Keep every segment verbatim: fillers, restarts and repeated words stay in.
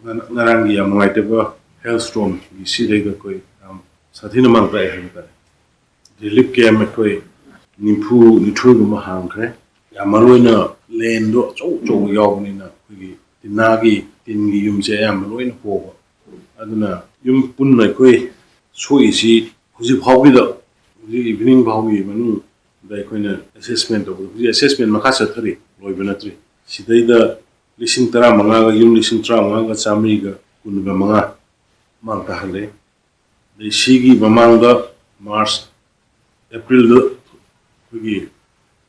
ꯉꯔꯥꯡꯒꯤ ꯌꯥꯝ ꯅꯨꯡꯉꯥꯏꯇꯕ ꯍꯦꯜ ꯁ꯭ꯇꯣꯔꯝꯒꯤ ꯁꯤꯗꯩꯗ ꯑꯩꯈꯣꯏ ꯌꯥꯝ ꯁꯥꯊꯤꯅ ꯃꯥꯡ ꯇꯥꯛꯑꯦ ꯍꯥꯏꯕ ꯇꯥꯔꯦ꯫ ꯔꯤꯂꯤꯐ ꯀꯦꯝ ꯑꯩꯈꯣꯏ ꯅꯤꯐꯨ ꯅꯤꯊꯣꯏꯒꯨꯝꯕ ꯍꯥꯡꯈ꯭ꯔꯦ꯫ ꯌꯥꯝ ꯃꯔꯨ ꯑꯣꯏꯅ ꯂꯦꯟꯗꯣ ꯑꯆꯧ ꯑꯆꯧꯕ ꯌꯥꯎꯕꯅꯤꯅ ꯑꯩꯈꯣꯏꯒꯤ ꯇꯤꯟꯅꯥꯒꯤ, ꯇꯤꯟꯒꯤ ꯌꯨꯝꯁꯦ ꯑꯌꯥꯝꯕ ꯂꯣꯏꯅ ꯍꯣꯕ꯫ ꯑꯗꯨꯅ ꯌꯨꯝ ꯄꯨꯟꯅ ꯑꯩꯈꯣꯏ ꯁꯣꯛꯏꯁꯤ ꯍꯧꯖꯤꯛ ꯐꯥꯎꯒꯤꯗ, ꯍꯧꯖꯤꯛ ꯏꯚꯤꯅꯤꯡ ꯐꯥꯎꯒꯤ ꯃꯅꯨꯡꯗ ꯑꯩꯈꯣꯏꯅ ꯑꯦꯁꯦꯁꯃꯦꯟ ꯇꯧꯕꯗ, ꯍꯧꯖꯤꯛ ꯑꯦꯁꯦꯁꯃꯦꯟ ꯃꯈꯥ ꯆꯠꯊꯔꯤ, ꯂꯣꯏꯕ ꯅꯠꯇ꯭ꯔꯤ꯫ ꯁꯤꯗꯩꯗ ꯂꯤꯁꯤꯡ ꯇꯔꯥꯃꯉꯥꯒ, ꯌꯨꯝ ꯂꯤꯁꯤꯡ ꯇꯔꯥꯃꯉꯥꯒ ꯆꯥꯃꯔꯤꯒ ꯀꯨꯟꯒ ꯃꯉꯥ ꯃꯥꯡ ꯇꯥꯍꯜꯂꯦ꯫ ꯑꯗꯩ ꯁꯤꯒꯤ ꯃꯃꯥꯡꯗ ꯃꯥꯔꯆ, ꯑꯦꯄ꯭ꯔꯤꯜꯗ ꯑꯩꯈꯣꯏꯒꯤ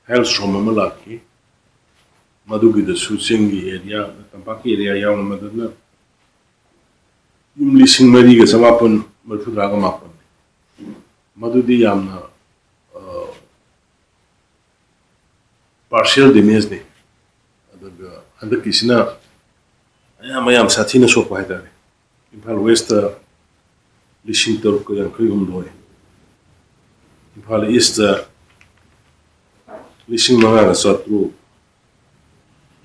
ꯍꯦꯜ ꯁ꯭ꯇꯣꯔꯝ ꯑꯃ ꯂꯥꯛꯈꯤ꯫ ꯃꯗꯨꯒꯤꯗꯁꯨ ꯆꯤꯡꯒꯤ ꯑꯦꯔꯤꯌꯥ, ꯇꯝꯄꯥꯛꯀꯤ ꯑꯦꯔꯤꯌꯥ ꯌꯥꯎꯅ ꯃꯗꯨꯅ ꯌꯨꯝ ꯂꯤꯁꯤꯡ ꯃꯔꯤꯒ ꯆꯃꯥꯄꯟ ꯃꯔꯤꯐꯨ ꯇꯔꯥꯒ ꯃꯥꯄꯟ꯫ ꯃꯗꯨꯗꯤ ꯌꯥꯝꯅ, ꯑ, ꯄꯥꯔꯁꯤꯌꯦꯜ ꯗꯦꯃꯦꯖꯅꯤ꯫ ꯑꯗꯨꯒ ꯍꯟꯗꯛꯀꯤꯁꯤꯅ ꯑꯌꯥꯝꯕ ꯌꯥꯝ ꯁꯥꯊꯤꯅ ꯁꯣꯛꯄ ꯍꯥꯏꯇꯥꯔꯦ꯫ ꯏꯝꯐꯥꯜ ꯋꯦꯁꯇ ꯂꯤꯁꯤꯡ ꯇꯔꯨꯛꯀ ꯌꯥꯡꯈꯩ ꯍꯨꯝꯗꯣꯏ, ꯏꯝꯐꯥꯜ ꯏꯁꯇ ꯂꯤꯁꯤꯡ ꯃꯉꯥꯒ ꯆꯥꯇ꯭ꯔꯨꯛ,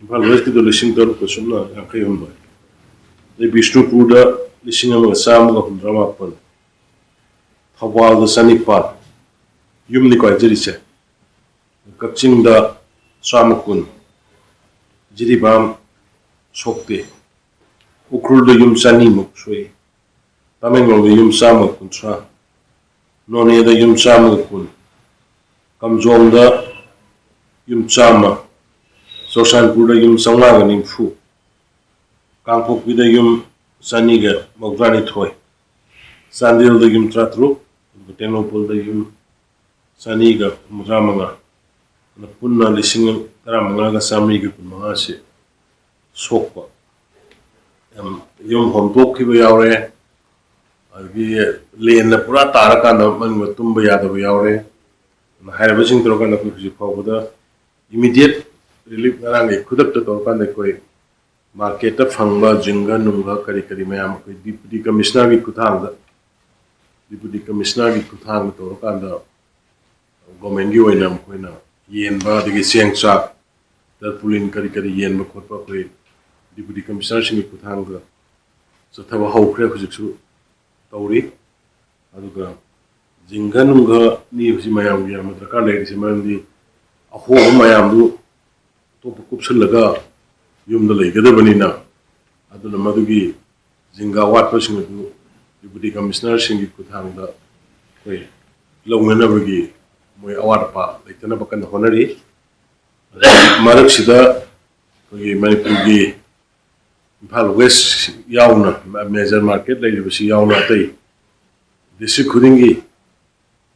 ꯏꯝꯐꯥꯜ ꯋꯦꯁꯀꯤꯗ ꯂꯤꯁꯤꯡ ꯇꯔꯨꯛꯀ ꯁꯨꯞꯅ ꯌꯥꯡꯈꯩ ꯍꯨꯝꯗꯣꯏ, ꯑꯗꯩ ꯕꯤꯁꯅꯨꯄꯨꯔꯗ ꯂꯤꯁꯤꯡ ꯑꯃꯒ ꯆꯥꯝꯃꯒ ꯍꯨꯝꯗ꯭ꯔꯥ ꯃꯥꯄꯟ, ꯊꯧꯕꯥꯜꯗ ꯆꯅꯤꯄꯥꯜ, ꯌꯨꯝꯅꯤꯀꯣ ꯍꯥꯏꯖꯔꯤꯁꯦ, ꯀꯛꯆꯤꯡꯗ ꯆꯥꯝꯃ ꯀꯨꯟ, ꯖꯤꯔꯤꯕꯥꯝ ꯁꯣꯛꯇꯦ, ꯎꯈ꯭ꯔꯨꯜꯗ ꯌꯨꯝ ꯆꯅꯤꯃꯨꯛ ꯁꯣꯛꯏ, ꯇꯃꯦꯡꯂꯣꯡꯗ ꯌꯨꯝ ꯆꯥꯝꯃ ꯀꯨꯟꯊ꯭ꯔꯥ, ꯅꯣꯅꯦꯗ ꯌꯨꯝ ꯆꯥꯝꯃꯒ ꯀꯨꯟ, ꯀꯝꯖꯣꯡꯗ ꯌꯨꯝ ꯆꯥꯝꯃ, ꯆꯨꯔꯆꯥꯟꯄꯨꯔꯗ ꯌꯨꯝ ꯆꯥꯝꯃꯉꯥꯒ ꯅꯤꯐꯨ, ꯀꯥꯡꯄꯣꯛꯄꯤꯗ ꯌꯨꯝ ꯆꯅꯤꯒ ꯃꯧꯗ꯭ꯔꯥꯅꯤꯊꯣꯏ, ꯆꯥꯟꯗꯦꯜꯗ ꯌꯨꯝ ꯇꯔꯥꯇꯔꯨꯛ, ꯑꯗꯨꯒ ꯇꯦꯡꯅꯧꯄꯜꯗ ꯌꯨꯝ ꯆꯅꯤꯒ ꯍꯨꯝꯐꯨꯇꯔꯥ ꯃꯉꯥ, ꯑꯗꯨꯅ ꯄꯨꯟꯅ ꯂꯤꯁꯤꯡ ꯇꯔꯥꯃꯉꯥꯒ ꯆꯥꯃꯔꯤꯒ ꯀꯨꯟꯃꯉꯥꯁꯤ ꯁꯣꯛꯄ꯫ ꯌꯥꯝ ꯌꯨꯝ ꯍꯣꯟꯗꯣꯛꯈꯤꯕ ꯌꯥꯎꯔꯦ, ꯑꯗꯒꯤ ꯂꯦꯟꯅ ꯄꯨꯔꯥ ꯇꯥꯔꯀꯥꯟꯗ ꯃꯅꯨꯡꯗ ꯇꯨꯝꯕ ꯌꯥꯗꯕ ꯌꯥꯎꯔꯦ꯫ ꯑꯗꯨꯅ ꯍꯥꯏꯔꯤꯕꯁꯤꯡ ꯇꯧꯔꯀꯥꯟꯗ ꯑꯩꯈꯣꯏ ꯍꯧꯖꯤꯛ ꯐꯥꯎꯕꯗ ꯏꯃꯤꯗꯤꯌꯦꯠ ꯔꯤꯂꯤꯐ ꯉꯔꯥꯡꯒꯤ ꯈꯨꯗꯛꯇ ꯇꯧꯔꯀꯥꯟꯗ ꯑꯩꯈꯣꯏ ꯃꯥꯔꯀꯦꯠꯇ ꯐꯪꯕ ꯖꯤꯡꯒ ꯅꯨꯡꯒ ꯀꯔꯤ ꯀꯔꯤ ꯃꯌꯥꯝ ꯑꯩꯈꯣꯏ ꯗꯤꯄꯨꯇꯤ ꯀꯃꯤꯁꯅꯔꯒꯤ ꯈꯨꯠꯊꯥꯡꯗ, ꯗꯤꯄꯨꯇꯤ ꯀꯃꯤꯁꯅꯔꯒꯤ ꯈꯨꯠꯊꯥꯡꯗ ꯇꯧꯔꯀꯥꯟꯗ ꯒꯣꯔꯃꯦꯟꯒꯤ ꯑꯣꯏꯅ ꯃꯈꯣꯏꯅ ꯌꯦꯟꯕ, ꯑꯗꯒꯤ ꯆꯦꯡ ꯆꯥꯛ, ꯇꯔꯄꯨꯂꯤꯟ ꯀꯔꯤ ꯀꯔꯤ ꯌꯦꯟꯕ ꯈꯣꯠꯄ ꯑꯩꯈꯣꯏ ꯗꯤꯄꯨꯇꯤ ꯀꯃꯤꯁꯅꯔꯁꯤꯡꯒꯤ ꯈꯨꯠꯊꯥꯡꯗ ꯆꯠꯊꯕ ꯍꯧꯈ꯭ꯔꯦ, ꯍꯧꯖꯤꯛꯁꯨ ꯇꯧꯔꯤ꯫ ꯑꯗꯨꯒ ꯖꯤꯡꯒ ꯅꯨꯡꯒꯅꯤ ꯍꯧꯖꯤꯛ ꯃꯌꯥꯝꯒꯤ ꯌꯥꯝꯅ ꯗꯔꯀꯥꯔ ꯂꯩꯔꯤꯁꯦ, ꯃꯔꯝꯗꯤ ꯑꯍꯣꯕ ꯃꯌꯥꯝꯗꯨ ꯑꯇꯣꯞꯄ ꯀꯨꯞꯁꯜꯂꯒ ꯌꯨꯝꯗ ꯂꯩꯒꯗꯕꯅꯤꯅ, ꯑꯗꯨꯅ ꯃꯗꯨꯒꯤ ꯖꯤꯡꯒ ꯑꯋꯥꯠꯄꯁꯤꯡ ꯑꯗꯨ ꯗꯤꯄꯨꯇꯤ ꯀꯃꯤꯁꯅꯔꯁꯤꯡꯒꯤ ꯈꯨꯠꯊꯥꯡꯗ ꯑꯩꯈꯣꯏ ꯂꯧꯅꯅꯕꯒꯤ ꯃꯣꯏ ꯑꯋꯥꯠ ꯑꯄꯥ ꯂꯩꯇꯅꯕ ꯀꯟꯅ ꯍꯣꯠꯅꯔꯤ꯫ ꯑꯗꯨꯒ ꯃꯔꯛꯁꯤꯗ ꯑꯩꯈꯣꯏꯒꯤ ꯃꯅꯤꯄꯨꯔꯒꯤ ꯏꯝꯐꯥꯜ ꯋꯦꯁ ꯌꯥꯎꯅ, ꯃꯦꯖꯔ ꯃꯥꯔꯀꯦꯠ ꯂꯩꯔꯤꯕꯁꯤ ꯌꯥꯎꯅ, ꯑꯇꯩ ꯗꯤꯁꯇ꯭ꯔꯤꯛ ꯈꯨꯗꯤꯡꯒꯤ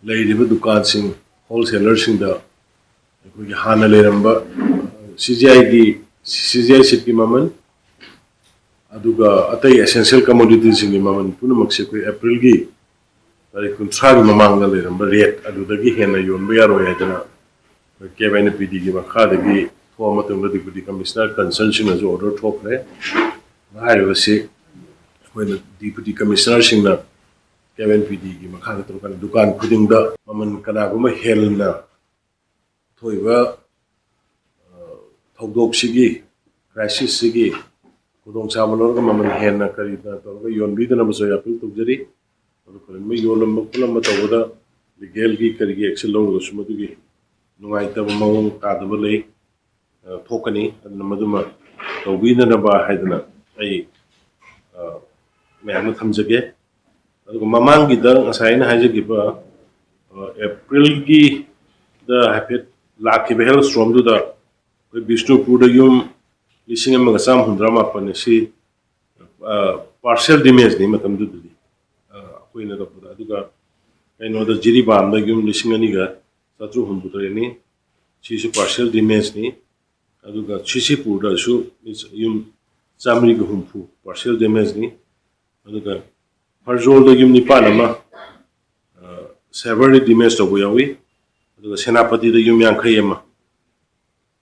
ꯂꯩꯔꯤꯕ ꯗꯨꯀꯥꯟꯁꯤꯡ, ꯍꯣꯜꯁꯦꯂꯔꯁꯤꯡꯗ ꯑꯩꯈꯣꯏꯒꯤ ꯍꯥꯟꯅ ꯂꯩꯔꯝꯕ ꯁꯤ ꯖꯤ ꯑꯥꯏꯒꯤ, ꯁꯤ ꯖꯤ ꯑꯥꯏ ꯁꯤꯠꯀꯤ ꯃꯃꯜ, ꯑꯗꯨꯒ ꯑꯇꯩ ꯑꯦꯁꯦꯟꯁꯤꯌꯦꯜ ꯀꯃꯣꯗꯤꯇꯤꯁꯤꯡꯒꯤ ꯃꯃꯜ ꯄꯨꯝꯅꯃꯛꯁꯦ ꯑꯩꯈꯣꯏ ꯑꯦꯄ꯭ꯔꯤꯜꯒꯤ ꯇꯥꯔꯤꯛ ꯀꯨꯟꯊ꯭ꯔꯥꯒꯤ ꯃꯃꯥꯡꯗ ꯂꯩꯔꯝꯕ ꯔꯦꯠ ꯑꯗꯨꯗꯒꯤ ꯍꯦꯟꯅ ꯌꯣꯟꯕ ꯌꯥꯔꯣꯏ ꯍꯥꯏꯗꯅ ꯑꯩꯈꯣꯏ ꯀꯦꯞ ꯑꯦꯟ ꯄꯤ ꯗꯤꯒꯤ ꯃꯈꯥꯗꯒꯤ ꯊꯣꯛꯑ ꯃꯇꯨꯡꯗ ꯗꯤꯄꯨꯇꯤ ꯀꯃꯤꯁꯅꯔ ꯀꯟꯁꯔꯟꯁꯤꯡꯅꯁꯨ ꯑꯣꯔꯗꯔ ꯊꯣꯛꯈ꯭ꯔꯦ꯫ ꯍꯥꯏꯔꯤꯕꯁꯤ ꯑꯩꯈꯣꯏꯅ ꯗꯤꯄꯨꯇꯤ ꯀꯃꯤꯁꯅꯔꯁꯤꯡꯅ ꯀꯦꯞ ꯑꯦꯟ ꯄꯤ ꯗꯤꯒꯤ ꯃꯈꯥꯗ ꯇꯧꯔꯀꯥꯟꯗ ꯗꯨꯀꯥꯟ ꯈꯨꯗꯤꯡꯗ ꯃꯃꯜ ꯀꯅꯥꯒꯨꯝꯕ ꯍꯦꯟꯅ ꯊꯣꯛꯏꯕ ꯊꯧꯗꯣꯛꯁꯤꯒꯤ, ꯀ꯭ꯔꯥꯏꯁꯤꯁꯁꯤꯒꯤ ꯈꯨꯗꯣꯡꯆꯥꯕ ꯂꯧꯔꯒ ꯃꯃꯜ ꯍꯦꯟꯅ ꯀꯔꯤꯅ ꯇꯧꯔꯒ ꯌꯣꯟꯕꯤꯗꯅꯕꯁꯨ ꯑꯩ ꯑꯄꯤꯜ ꯇꯧꯖꯔꯤ꯫ ꯑꯗꯨ ꯀꯔꯤꯒꯨꯝꯕ ꯌꯣꯜꯂꯝꯕ ꯈꯣꯠꯂꯝꯕ ꯇꯧꯕꯗ ꯂꯤꯒꯦꯜꯒꯤ ꯀꯔꯤꯒꯤ ꯑꯦꯛꯁꯟ ꯂꯧꯔꯒꯁꯨ ꯃꯗꯨꯒꯤ ꯅꯨꯡꯉꯥꯏꯇꯕ ꯃꯑꯣꯡ ꯇꯥꯗꯕ ꯂꯩ, ꯑ, ꯊꯣꯛꯀꯅꯤ꯫ ꯑꯗꯨꯅ ꯃꯗꯨꯃ ꯇꯧꯕꯤꯗꯅꯕ ꯍꯥꯏꯗꯅ ꯑꯩ, ꯑ, ꯃꯌꯥꯝꯗ ꯊꯝꯖꯒꯦ꯫ ꯑꯗꯨꯒ ꯃꯃꯥꯡꯒꯤꯗ ꯉꯁꯥꯏ ꯑꯩꯅ ꯍꯥꯏꯖꯈꯤꯕ, ꯑ, ꯑꯦꯄ꯭ꯔꯤꯜꯒꯤꯗ ꯍꯥꯏꯐꯦꯠ ꯂꯥꯛꯈꯤꯕ ꯍꯦꯜ ꯁ꯭ꯇꯣꯔꯝꯗꯨꯗ ꯑꯩꯈꯣꯏ ꯕꯤꯁꯅꯨꯄꯨꯔꯗ ꯌꯨꯝ ꯂꯤꯁꯤꯡ ꯑꯃꯒ ꯆꯥꯝꯃ ꯍꯨꯝꯗ꯭ꯔꯥ ꯃꯥꯄꯟꯅꯤ꯫ ꯁꯤ, ꯑ, ꯄꯥꯔꯁꯦꯜ ꯗꯦꯃꯦꯖꯅꯤ ꯃꯇꯝꯗꯨꯗꯗꯤ, ꯑ, ꯑꯩꯈꯣꯏꯅ ꯇꯧꯕꯗ꯫ ꯑꯗꯨꯒ ꯀꯩꯅꯣꯗ, ꯖꯤꯔꯤꯕꯥꯝꯗ ꯌꯨꯝ ꯂꯤꯁꯤꯡ ꯑꯅꯤꯒ ꯆꯥꯇ꯭ꯔꯨꯛ ꯍꯨꯝꯐꯨꯇꯔꯦꯠꯅꯤ꯫ ꯁꯤꯁꯨ ꯄꯥꯔꯁꯦꯜ ꯗꯦꯃꯦꯖꯅꯤ꯫ ꯑꯗꯨꯒ ꯁꯤꯁꯤꯄꯨꯔꯗꯁꯨ ꯌꯨꯝ ꯆꯥꯃꯔꯤꯒ ꯍꯨꯝꯐꯨ ꯄꯥꯔꯁꯦꯜ ꯗꯦꯃꯦꯖꯅꯤ꯫ ꯑꯗꯨꯒ ꯐꯔꯖꯣꯜꯗ ꯌꯨꯝ ꯅꯤꯄꯥꯟ ꯑꯃ, ꯑ, ꯁꯦꯚꯔꯂꯤ ꯗꯦꯃꯦꯖ ꯇꯧꯕ ꯌꯥꯎꯏ꯫ ꯑꯗꯨꯒ ꯁꯦꯅꯥꯄꯇꯤꯗ ꯌꯨꯝ ꯌꯥꯡꯈꯩ ꯑꯃ꯫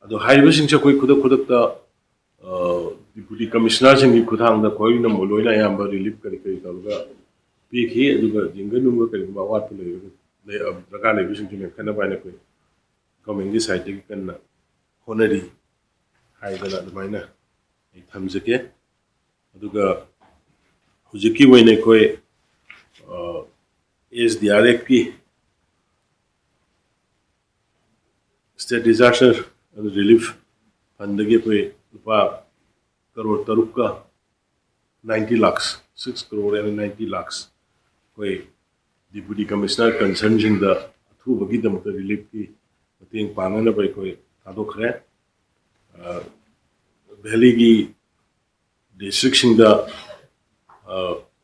ꯑꯗꯣ ꯍꯥꯏꯔꯤꯕꯁꯤꯡꯁꯦ ꯑꯩꯈꯣꯏ ꯈꯨꯗꯛ ꯈꯨꯗꯛꯇ, ꯑ, ꯗꯤꯄꯨꯇꯤ ꯀꯃꯤꯁꯅꯔꯁꯤꯡꯒꯤ ꯈꯨꯠꯊꯥꯡꯗ ꯑꯩꯈꯣꯏꯅ ꯂꯣꯏꯅ ꯑꯌꯥꯝꯕ ꯔꯤꯂꯤꯐ ꯀꯔꯤ ꯀꯔꯤ ꯇꯧꯔꯒ ꯄꯤꯈꯤ꯫ ꯑꯗꯨꯒ ꯖꯤꯡꯒ ꯅꯨꯡꯒ ꯀꯔꯤꯒꯨꯝꯕ ꯑꯋꯥꯠꯄ ꯂꯩꯔꯒ, ꯂꯩ-, ꯑ, ꯗꯔꯀꯥꯔ ꯂꯩꯕꯁꯤꯡꯁꯨ ꯃꯦꯟꯈꯠꯅꯕ ꯍꯥꯏꯅ ꯑꯩꯈꯣꯏ ꯒꯣꯔꯃꯦꯟꯒꯤ ꯁꯥꯏꯠꯇꯒꯤ ꯀꯟꯅ ꯍꯣꯠꯅꯔꯤ ꯍꯥꯏꯗꯅ ꯑꯗꯨꯃꯥꯏꯅ ꯑꯩ ꯊꯝꯖꯒꯦ꯫ ꯑꯗꯨꯒ ꯍꯧꯖꯤꯛꯀꯤ ꯑꯣꯏꯅ ꯑꯩꯈꯣꯏ ꯑꯦꯁ ꯗꯤ ꯑꯥꯔ ꯑꯦꯐꯀꯤ, State Disaster Relief Fundꯗꯒꯤ ꯑꯩꯈꯣꯏ ꯂꯨꯄꯥ ꯀꯔꯣꯔ ꯇꯔꯨꯛꯀ ninety lakhs, six crore and ninety lakhs ꯑꯩꯈꯣꯏ Deputy Commissioner concernꯁꯤꯡꯗ ꯑꯊꯨꯕꯒꯤꯗꯃꯛꯇ reliefꯀꯤ ꯃꯇꯦꯡ ꯄꯥꯡꯅꯅꯕ ꯑꯩꯈꯣꯏ ꯊꯥꯗꯣꯛꯈ꯭ꯔꯦ꯫ Valleyꯒꯤ districtꯁꯤꯡꯗ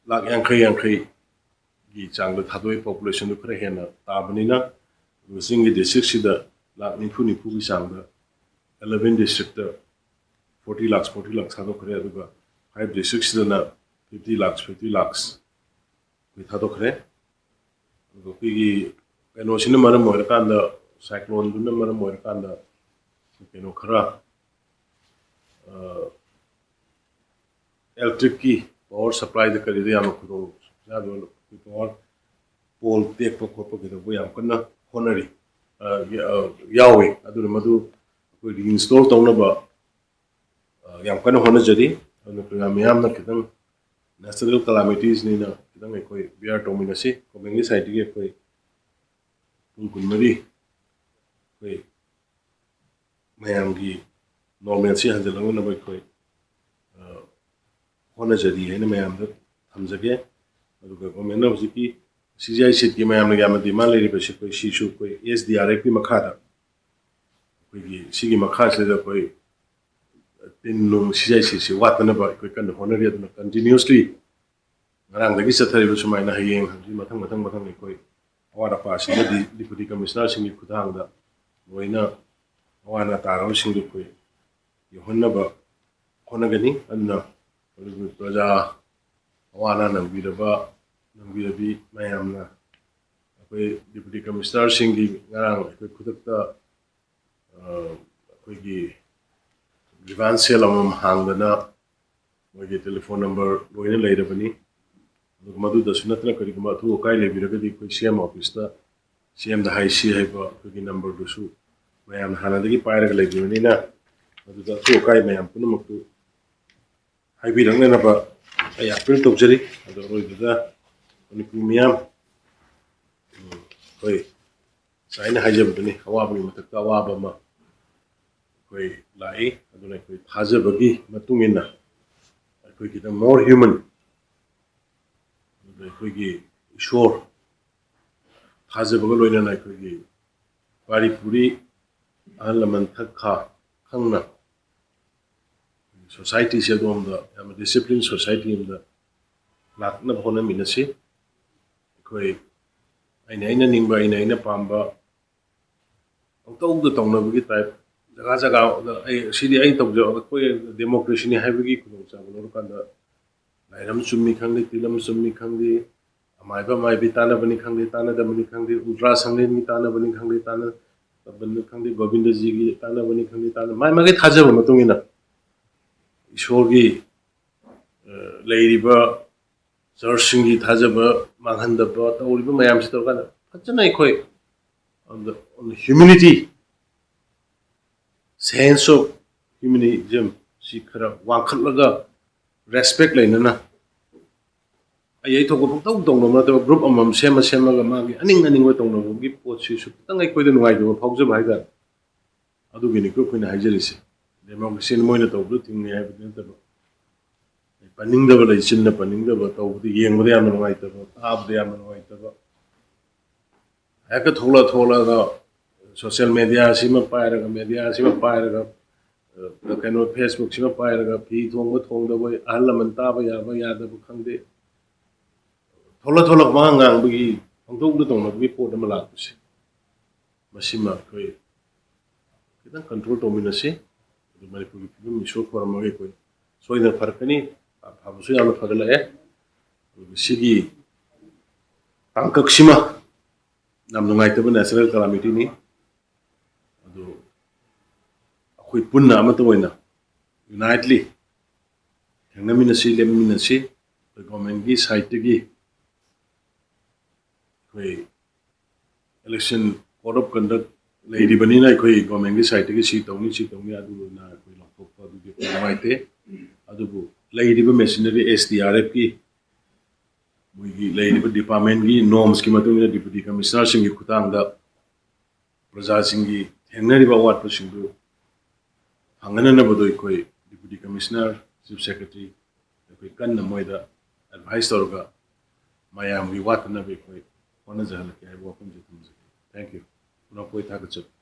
ꯂꯥꯈ ꯌꯥꯡꯈꯩ ꯌꯥꯡꯈꯩꯒꯤ ꯆꯥꯡꯗ ꯊꯥꯗꯣꯛꯏ꯫ Populationꯗꯨ ꯈꯔ ꯍꯦꯟꯅ ꯇꯥꯕꯅꯤꯅ꯫ ꯑꯗꯨꯒ ꯆꯤꯡꯒꯤ districtꯁꯤꯗ ꯂꯥꯈ ꯅꯤꯐꯨ ꯅꯤꯐꯨꯒꯤ ꯆꯥꯡꯗ eleven districtꯇ forty lakhs, forty lakhs ꯊꯥꯗꯣꯛꯈ꯭ꯔꯦ꯫ ꯑꯗꯨꯒ five districtꯁꯤꯗꯅ fifty lakhs, fifty lakhs ꯑꯩꯈꯣꯏ ꯊꯥꯗꯣꯛꯈ꯭ꯔꯦ꯫ ꯑꯗꯨꯒ ꯑꯩꯈꯣꯏꯒꯤ ꯀꯩꯅꯣꯁꯤꯅ ꯃꯔꯝ ꯑꯣꯏꯔꯀꯥꯟꯗ, cycloneꯗꯨꯅ ꯃꯔꯝ ꯑꯣꯏꯔꯀꯥꯟꯗ ꯀꯩꯅꯣ ꯈꯔ, electricꯀꯤ power supplyꯗ ꯀꯔꯤꯗ ꯌꯥꯝꯅ ꯈꯨꯗꯣꯡ ꯆꯥꯗꯕ, power pole ꯇꯦꯛꯄ ꯈꯣꯠꯄ ꯀꯩꯗꯧꯕ ꯌꯥꯝ ꯀꯟꯅ ꯍꯣꯠꯅꯔꯤ, ꯌꯥꯎꯋꯤ꯫ ꯑꯗꯨꯅ ꯃꯗꯨ ꯑꯩꯈꯣꯏ reinstall ꯇꯧꯅꯕ ꯌꯥꯝ ꯀꯟꯅ ꯍꯣꯠꯅꯖꯔꯤ꯫ ꯑꯗꯨꯅ ꯄ꯭ꯔꯖꯥ ꯃꯤꯌꯥꯝꯅ ꯈꯤꯇꯪ natural calamitiesꯅꯤꯅ ꯈꯤꯇꯪ ꯑꯩꯈꯣꯏ bear ꯇꯧꯃꯤꯟꯅꯁꯤ꯫ Governmentꯀꯤ sideꯇꯒꯤ ꯑꯩꯈꯣꯏ ꯄꯨꯡ ꯀꯨꯟꯃꯔꯤ ꯑꯩꯈꯣꯏ ꯃꯌꯥꯝꯒꯤ normalcy ꯍꯟꯖꯤꯜꯂꯛꯅꯅꯕ ꯑꯩꯈꯣꯏ ꯍꯣꯠꯅꯖꯔꯤ ꯍꯥꯏꯅ ꯃꯌꯥꯝꯗ ꯊꯝꯖꯒꯦ꯫ ꯑꯗꯨꯒ governmentꯅ ꯍꯧꯖꯤꯛꯀꯤ CGI sheetꯀꯤ ꯃꯌꯥꯝꯅ ꯌꯥꯝꯅ demand ꯂꯩꯔꯤꯕꯁꯤ ꯑꯩꯈꯣꯏ ꯁꯤꯁꯨ ꯑꯩꯈꯣꯏ SDRFꯀꯤ ꯃꯈꯥꯗ, ꯑꯩꯈꯣꯏꯒꯤ ꯁꯤꯒꯤ ꯃꯈꯥꯁꯤꯗ ꯑꯩꯈꯣꯏ ꯇꯤꯟ ꯅꯨꯡ CGI sheetꯁꯤ ꯋꯥꯠꯇꯅꯕ ꯑꯩꯈꯣꯏ ꯀꯟꯅ ꯍꯣꯠꯅꯔꯤ꯫ ꯑꯗꯨꯅ continuously ꯉꯔꯥꯡꯗꯒꯤ ꯆꯠꯊꯔꯤꯕ ꯁꯨꯃꯥꯏꯅ ꯍꯌꯦꯡ ꯍꯪꯆꯤꯠ ꯃꯊꯪ ꯃꯊꯪ ꯃꯊꯪ ꯑꯩꯈꯣꯏ ꯑꯋꯥꯠ ꯑꯄꯥꯁꯤꯡꯗꯗꯤ Deputy Commissionerꯁꯤꯡꯒꯤ ꯈꯨꯠꯊꯥꯡꯗ ꯂꯣꯏꯅ ꯑꯋꯥ ꯑꯅꯥ ꯇꯥꯔꯕꯁꯤꯡꯗꯨ ꯑꯩꯈꯣꯏ ꯌꯧꯍꯟꯅꯕ ꯍꯣꯠꯅꯒꯅꯤ꯫ ꯑꯗꯨꯅ ꯃꯅꯤꯄꯨꯔ ꯄ꯭ꯔꯖꯥ ꯑꯋꯥ ꯑꯅꯥ ꯅꯪꯕꯤꯔꯕ, ꯅꯪꯕꯤꯔꯕꯤ ꯃꯌꯥꯝꯅ ꯑꯩꯈꯣꯏ Deputy Commissionerꯁꯤꯡꯒꯤ ꯉꯔꯥꯡ ꯑꯩꯈꯣꯏ ꯈꯨꯗꯛꯇ ꯑꯩꯈꯣꯏꯒꯤ grievance cell ꯑꯃꯃꯝ ꯍꯥꯡꯗꯅ ꯃꯣꯏꯒꯤ telephone number ꯂꯣꯏꯅ ꯂꯩꯔꯕꯅꯤ꯫ ꯑꯗꯨꯒ ꯃꯗꯨꯗꯁꯨ ꯅꯠꯇꯅ ꯀꯔꯤꯒꯨꯝꯕ ꯑꯊꯨ ꯑꯀꯥꯏ ꯂꯩꯕꯤꯔꯒꯗꯤ ꯑꯩꯈꯣꯏ CM officeꯇ, CMꯗ ꯍꯥꯏꯁꯤ ꯍꯥꯏꯕ ꯑꯩꯈꯣꯏꯒꯤ numberꯗꯨꯁꯨ ꯃꯌꯥꯝꯅ ꯍꯥꯟꯅꯗꯒꯤ ꯄꯥꯏꯔꯒ ꯂꯩꯕꯤꯕꯅꯤꯅ, ꯃꯗꯨꯗ ꯑꯊꯨ ꯑꯀꯥꯏ ꯃꯌꯥꯝ ꯄꯨꯝꯅꯃꯛꯇꯨ ꯍꯥꯏꯕꯤꯔꯛꯅꯅꯕ ꯑꯩ ꯑꯄꯤꯜ ꯇꯧꯖꯔꯤ꯫ ꯑꯗꯣ ꯑꯔꯣꯏꯕꯗ ꯃꯅꯤꯄꯨꯔ ꯃꯤꯌꯥꯝ, ꯎꯝ, ꯑꯩꯈꯣꯏ ꯉꯁꯥꯏ ꯑꯩꯅ ꯍꯥꯏꯖꯕꯗꯨꯅꯤ, ꯑꯋꯥꯕꯒꯤ ꯃꯊꯛꯇ ꯑꯋꯥꯕ ꯑꯃ ꯑꯩꯈꯣꯏ ꯂꯥꯛꯏ꯫ ꯑꯗꯨꯅ ꯑꯩꯈꯣꯏ ꯊꯥꯖꯕꯒꯤ ꯃꯇꯨꯡ ꯏꯟꯅ ꯑꯩꯈꯣꯏꯒꯤꯗ more human, ꯑꯗꯨꯒ ꯑꯩꯈꯣꯏꯒꯤ ꯏꯁꯣꯔ ꯊꯥꯖꯕꯒ ꯂꯣꯏꯅꯅ ꯑꯩꯈꯣꯏꯒꯤ ꯄꯥꯔꯤ ꯄꯨꯔꯤ ꯑꯍꯜ ꯂꯃꯟ ꯊꯛ ꯈꯥ ꯈꯪꯅ ꯁꯣꯁꯥꯏꯇꯤꯁꯦ ꯑꯗꯣꯝꯗ ꯌꯥꯝꯅ ꯗꯤꯁꯤꯄ꯭ꯂꯤꯟ ꯁꯣꯁꯥꯏꯇꯤ ꯑꯃꯗ ꯂꯥꯛꯅꯕ ꯍꯣꯠꯅꯃꯤꯟꯅꯁꯤ꯫ ꯑꯩꯈꯣꯏ ꯑꯩꯅ ꯑꯩꯅ ꯅꯤꯡꯕ, ꯑꯩꯅ ꯑꯩꯅ ꯄꯥꯝꯕ ꯄꯪꯇꯧꯗ ꯇꯧꯅꯕꯒꯤ ꯇꯥꯏꯞ, ꯖꯒꯥ ꯖꯒꯥꯗ ꯑꯩ ꯁꯤꯗꯤ ꯑꯩ ꯇꯧꯖꯕ, ꯑꯩꯈꯣꯏ ꯗꯦꯃꯣꯀ꯭ꯔꯦꯁꯤꯅꯤ ꯍꯥꯏꯕꯒꯤ ꯈꯨꯗꯣꯡꯆꯥꯕ ꯂꯧꯔꯀꯥꯟꯗ ꯂꯥꯏꯔꯝ ꯆꯨꯝꯃꯤ ꯈꯪꯗꯦ, ꯇꯤꯂꯝ ꯆꯨꯝꯃꯤ ꯈꯪꯗꯦ, ꯑꯃꯥꯏꯕ ꯑꯃꯥꯏꯕꯤ ꯇꯥꯟꯅꯕꯅꯤ ꯈꯪꯗꯦ, ꯇꯥꯟꯅꯗꯕꯅꯤ ꯈꯪꯗꯦ, ꯎꯗ꯭ꯔꯥ ꯁꯪꯂꯦꯟꯒꯤ ꯇꯥꯟꯅꯕꯅꯤ ꯈꯪꯗꯦ, ꯇꯥꯟꯅꯗꯕꯅꯤ ꯈꯪꯗꯦ, ꯒꯣꯕꯤꯟꯗꯖꯤꯒꯤ ꯇꯥꯟꯅꯕꯅꯤ ꯈꯪꯗꯦ, ꯇꯥꯟꯅ-, ꯃꯥꯏ ꯃꯥꯒꯤ ꯊꯥꯖꯕ ꯃꯇꯨꯡ ꯏꯟꯅ ꯏꯁꯣꯔꯒꯤ, ꯑ, ꯂꯩꯔꯤꯕ ꯆꯔꯆꯁꯤꯡꯒꯤ ꯊꯥꯖꯕ ꯃꯥꯡꯍꯟꯗꯕ ꯇꯧꯔꯤꯕ ꯃꯌꯥꯝꯁꯤ ꯇꯧꯔꯀꯥꯟꯗ ꯐꯖꯅ ꯑꯩꯈꯣꯏ on the, on the humanity, sense of humanism ꯁꯤ ꯈꯔ ꯋꯥꯡꯈꯠꯂꯒ respect ꯂꯩꯅꯅ ꯑꯩ ꯑꯩ ꯊꯣꯛꯄ ꯄꯪꯇꯧ ꯇꯧꯅꯕ ꯅꯠꯇꯕ group ꯑꯃꯃꯝ ꯁꯦꯝꯃ ꯁꯦꯝꯃꯒ ꯃꯥꯒꯤ ꯑꯅꯤꯡ ꯑꯅꯤꯡꯕ ꯇꯧꯅꯕꯒꯤ ꯄꯣꯠꯁꯤꯁꯨ ꯈꯤꯇꯪ ꯑꯩꯈꯣꯏꯗ ꯅꯨꯡꯉꯥꯏꯇꯕ ꯐꯥꯎꯖꯕ ꯍꯥꯏꯇꯥꯔꯦ꯫ ꯑꯗꯨꯒꯤꯅꯤꯀꯣ ꯑꯩꯈꯣꯏꯅ ꯍꯥꯏꯖꯔꯤꯁꯦ꯫ ꯗꯦꯃꯣꯀ꯭ꯔꯦꯁꯤꯅ ꯃꯣꯏꯅ ꯇꯧꯕꯗꯨ ꯊꯤꯡꯉꯦ ꯍꯥꯏꯕꯗꯤ ꯅꯠꯇꯕ, ꯄꯟꯅꯤꯡꯗꯕ ꯂꯩ, ꯆꯤꯟꯅ ꯄꯟꯅꯤꯡꯗꯕ ꯇꯧꯕꯗ ꯌꯦꯡꯕꯗ ꯌꯥꯝꯅ ꯅꯨꯡꯉꯥꯏꯇꯕ, ꯇꯥꯕꯗ ꯌꯥꯝꯅ ꯅꯨꯡꯉꯥꯏꯇꯕ꯫ ꯍꯦꯛꯇ ꯊꯣꯛꯂꯛ ꯊꯣꯛꯂꯛꯑꯒ social media ꯁꯤꯃ ꯄꯥꯏꯔꯒ, media ꯁꯤꯃ ꯄꯥꯏꯔꯒ, ꯑ, ꯀꯩꯅꯣ, Facebook ꯁꯤꯃ ꯄꯥꯏꯔꯒ ꯐꯤ ꯊꯣꯡꯕ ꯊꯣꯡꯗꯕ, ꯑꯍꯜ ꯂꯃꯟ ꯇꯥꯕ ꯌꯥꯕ ꯌꯥꯗꯕ ꯈꯪꯗꯦ, ꯊꯣꯛꯂꯛ ꯊꯣꯛꯂꯛ ꯋꯥ ꯉꯥꯡꯕꯒꯤ ꯄꯪꯇꯧꯗ ꯇꯧꯅꯕꯒꯤ ꯄꯣꯠ ꯑꯃ ꯂꯥꯛꯄꯁꯦ, ꯃꯁꯤꯃ ꯑꯩꯈꯣꯏ ꯈꯤꯇꯪ control ꯇꯧꯃꯤꯟꯅꯁꯤ꯫ ꯑꯗꯨ ꯃꯅꯤꯄꯨꯔꯒꯤ ꯐꯤꯕꯝ ꯏꯁꯣꯔ ꯈꯣꯏꯔꯝꯃꯒ ꯑꯩꯈꯣꯏ ꯁꯣꯏꯗꯅ ꯐꯔꯛꯀꯅꯤ, ꯐꯕꯁꯨ ꯌꯥꯝꯅ ꯐꯒꯠꯂꯛꯑꯦ꯫ ꯑꯗꯨꯒ ꯁꯤꯒꯤ ꯇꯥꯡꯀꯛꯁꯤꯃ ꯌꯥꯝ ꯅꯨꯡꯉꯥꯏꯇꯕ natural calamity ꯅꯤ꯫ ꯑꯗꯨ ꯑꯩꯈꯣꯏ ꯄꯨꯟꯅ ꯑꯃꯠꯇ ꯑꯣꯏꯅ unitely ꯊꯦꯡꯅꯃꯤꯟꯅꯁꯤ, ꯂꯦꯞꯃꯤꯟꯅꯁꯤ꯫ ꯑꯩꯈꯣꯏ government ꯀꯤ side ꯇꯒꯤ ꯑꯩꯈꯣꯏ election code of conduct ꯂꯩꯔꯤꯕꯅꯤꯅ ꯑꯩꯈꯣꯏ government ꯀꯤ side ꯇꯒꯤ ꯁꯤ ꯇꯧꯅꯤ, ꯁꯤ ꯇꯧꯅꯤ, ꯑꯗꯨꯅ ꯑꯩꯈꯣꯏ ꯂꯥꯎꯊꯣꯛꯄ ꯑꯗꯨꯗꯤ ꯑꯩꯈꯣꯏ ꯅꯨꯡꯉꯥꯏꯇꯦ꯫ ꯑꯗꯨꯕꯨ ꯂꯩꯔꯤꯕ ꯃꯦꯁꯤꯅꯔꯤ ꯑꯦꯁ ꯗꯤ ꯑꯥꯔ ꯑꯦꯐꯀꯤ ꯃꯣꯏꯒꯤ ꯂꯩꯔꯤꯕ ꯗꯤꯄꯥꯔꯠꯃꯦꯟꯒꯤ ꯅꯣꯔꯝꯁꯀꯤ ꯃꯇꯨꯡ ꯏꯟꯅ ꯗꯤꯄꯨꯇꯤ ꯀꯃꯤꯁꯅꯔꯁꯤꯡꯒꯤ ꯈꯨꯠꯊꯥꯡꯗ ꯄ꯭ꯔꯖꯥꯁꯤꯡꯒꯤ ꯊꯦꯡꯅꯔꯤꯕ ꯑꯋꯥꯠꯄꯁꯤꯡꯗꯨ ꯐꯪꯍꯟꯅꯅꯕꯗꯣ ꯑꯩꯈꯣꯏ ꯗꯤꯄꯨꯇꯤ ꯀꯃꯤꯁꯅꯔ, ꯆꯤꯐ ꯁꯦꯀ꯭ꯔꯦꯇꯔꯤ, ꯑꯩꯈꯣꯏ ꯀꯟꯅ ꯃꯣꯏꯗ ꯑꯦꯗꯚꯥꯏꯁ ꯇꯧꯔꯒ ꯃꯌꯥꯝꯒꯤ ꯋꯥꯠꯇꯅꯕ ꯑꯩꯈꯣꯏ ꯍꯣꯠꯅꯖꯍꯜꯂꯛꯀꯦ ꯍꯥꯏꯕ ꯋꯥꯐꯝꯁꯦ ꯊꯝꯖꯒꯦ꯫ Thank you꯫ ꯄꯨꯝꯅꯃꯛꯄꯨ ꯑꯩ ꯊꯥꯒꯠꯆꯔꯤ꯫